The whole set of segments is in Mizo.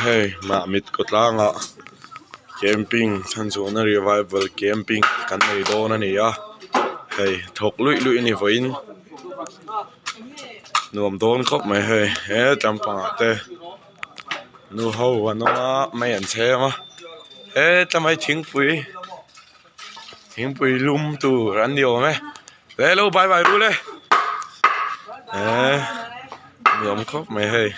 Hei Mahmit khawtlangah camping chhanchhuahna revival camping kan nei dawn a ni a hei thawk luih luih a ni vawiin nuam dawn khawp mai hei he tlampangah te nu ho an awm a mei an chhem a he tlai thingpui thingpui lum tur an ni awm e hello bye bye rul e eee nuam khawp mai hei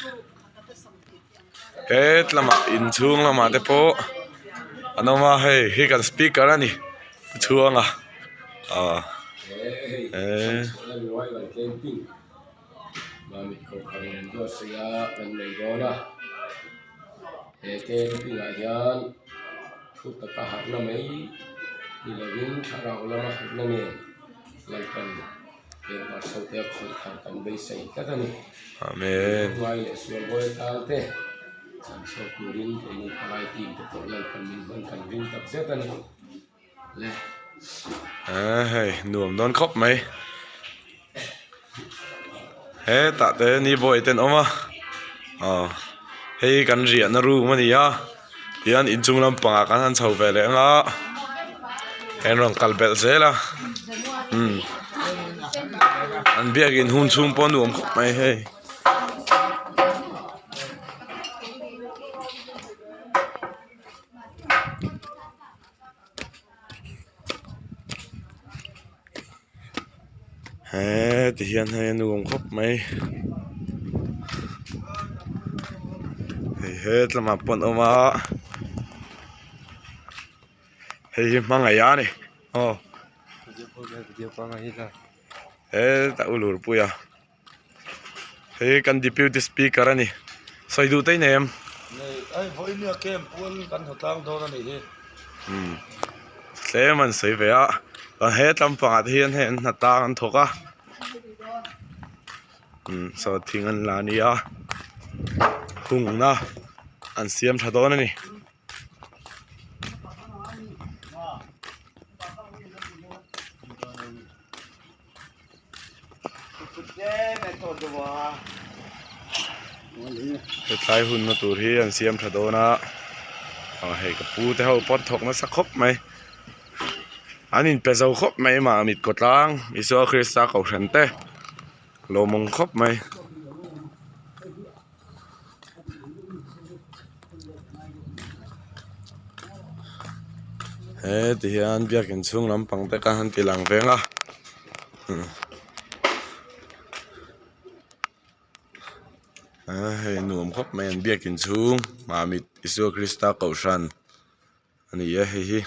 he tlamah inchhung lamah te pawh an awm a hei hi kan speaker a ni chhuanga aw eee. Thu taka harhna mai ni lovin thlarau lama harhna nen Lalpan heng parsaute a khawih thar kan beisei tlat a ni. Amen. Ngai leh sual bawi atan te chan chhuak turin keini palai team te pawh Lalpan min hman kan ring tak zet a ni. Le. Aa hei nuam dawn khawp mai. Hetah te ni bawi te an awm a aw hei kan riahna room a ni a tihian inchung lampangah kan han chho ve leh ang a hei an rawn kal belh zel a umm an biakin hun chhung pawh a nuam khawp mai hei. He ti hian hei a nuam khawp mai hei hetlamah pawh an awm a hei hi hmangaih a ni aw hetah ulurpuia. Hei kan deputy speaker a ni sawi duh te nei em? Nei ai vawinia camp pual kan hmu tlang dawn a nih hi. Umm tlem an sawi ve a chuan he tlampangah te hian hei an hna tang an thawk a umm saw thing an la nia hungna an siam tha dawn a ni. Hetlai hunna tur hi an siam tha dawn a aw hei ka pu te ho pawh an thawk nasa khawp mai an inpe zo khawp mai mahmit kawtlang Isua Krista kohhran te lawmawm khawp mai. He ti hian biakin chhung lampang te kha an ti lang veng a ah hei nuam khawp mai an biakin chhung mamit Isua Krista kohhran a ni e hei hi.